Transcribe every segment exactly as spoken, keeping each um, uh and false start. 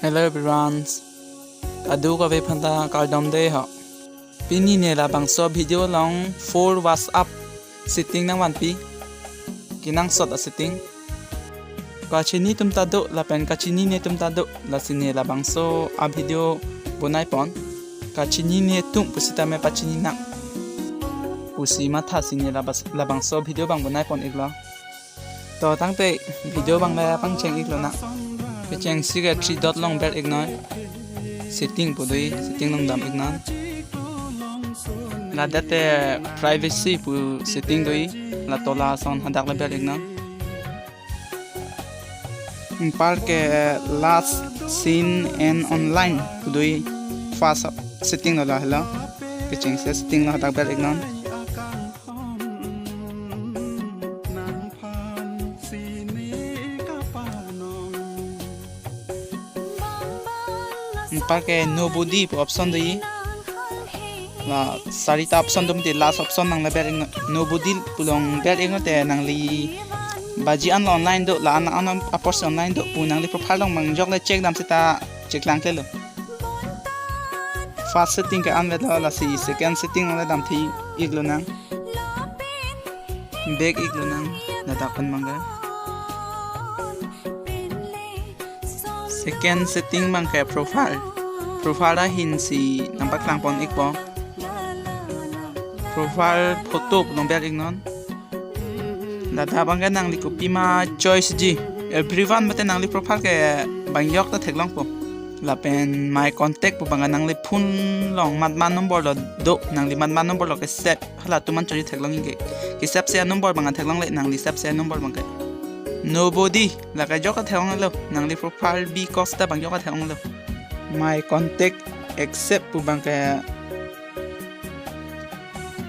Hello everyone. Kadokave aphanta kardom dei ho. Pini ne labangso video along four WhatsApp setting nangvanpi. Kenangsot a-setting. Kachini atum ta do lapen kachinine atum ta do, lasi ne labangso a-video bonaipon. Kachinine atum pusitame pachini nang pusi mathasi ne labas-, labangso video abang bonaipon iklo. To tangte video abang le pangcheng iklo nang. Kechengsi ke three dot along ber iknon. Setting pu doi, setting along dam iknon. Ladak te privacy pu setting doi, la tola ason hadak le ber iknon. Anparke last seen and online pu doi, first setting lo lahelo. Kechengsi setting lo hadak ber iknon. Anparke nobody pu option doi. La sarita option do mati, last option nang le ber iknon. Nobody pu along ber iknon te nangli baji an lo online do, la an an apor si online do pu nangli profile along abang jok le check dam seta check lang klelo. First setting ke an vetlo, lasi second setting along le damthe iklo nang. Back iklo nang, ladak pen abang ke. Second setting abang ke profile. Profile ahin si nangpaklangpon ikpo. Profile photo pu along ber iknon. Ladak abang ke nangli kopima choice ji. Everyone mate nangli profile ke abang jok ta theklongpo. Lapen my contact pu abang ke nangli phone along matmat number lo do, nangli matmat number lo ke save. Halatum an chori theklongji ke. Ke save si a-number abang theklongle, nangli save si a-number abang ke. Nobody, lake jok theklonglo, nangli profile bi kos ta abang jok theklonglo. My contact accept pu abang ke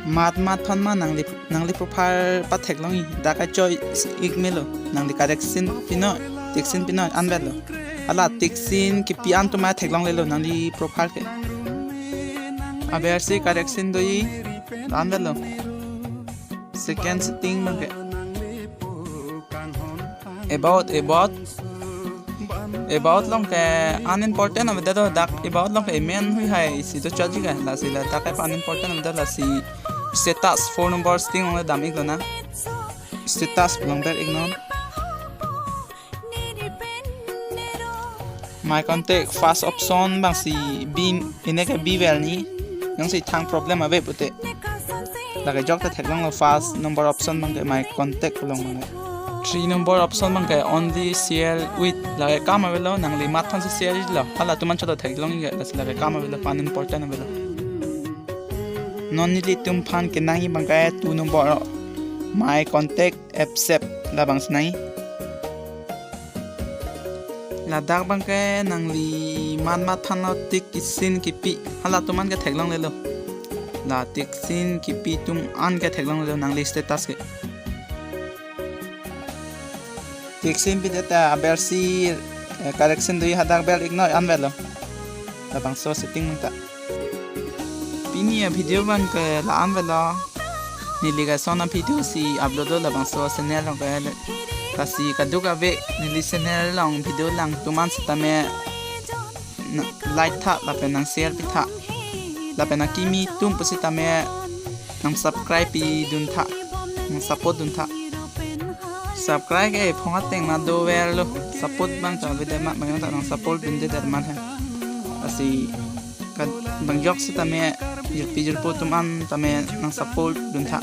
matmat aphan ma nangli, nangli profile patheklongji, dak choice ik melo, nangli correction pinoi, tick sign pinoi, an vetlo. Hala tick sign kipi an atum ma theklonglelo nangli profile ke. Abersi correction doji, an vetlo. Second setting abang ke. About, about. About along ke unimportant avedetlo, dak about along ke amen hui hai isi do choji ke, lasi ladak ke unimportant avedetlo, lasi status phone number setting along dam iklo nang. Status pu along ber iknon. My contact first option abang si bi, ine ke bi vel ni. Jongsi thang problem ave pute, lake jok ta theklonglo first number option abang ke my contact pu along abang ke. Three number option abang ke only share with. Lake kam avelo, nangli mathan si share lo. Halatum an chot theklongji ke, lasi lake kam avelo, unimportant avelo. Non nelitum aphan kenangji abang ke two number, my contact accept, labang si nangji. Ladak abang ke nangli matmat aphan lo tick sign kipi, halatum an ke theklonglelo. La tick sign kipi atum an ke theklonglelo nangli status ke. Tick sign pidet ta abersi, eh, correction doji, hadak ber iknon, an vetlo. Labangso setting abang ta. Pini a-video abang ke la-an vetlo. Neli ke lason a-video si upload lo labangso channel along ke. Lasi kadokave neli channel along video lang atum an sitame na-, like tha lapen nang share pi tha. Lapen akimi atum pusitame nang subscribe pidun tha. Nang support dun tha. Subscribe ke phone ateng ma doverlo. Support abang ta avedet ma, abang ta nang support dundedet ma he. Lasi ka-, abang jok sitame jirpi jirpo atum an tame nang support dun tha.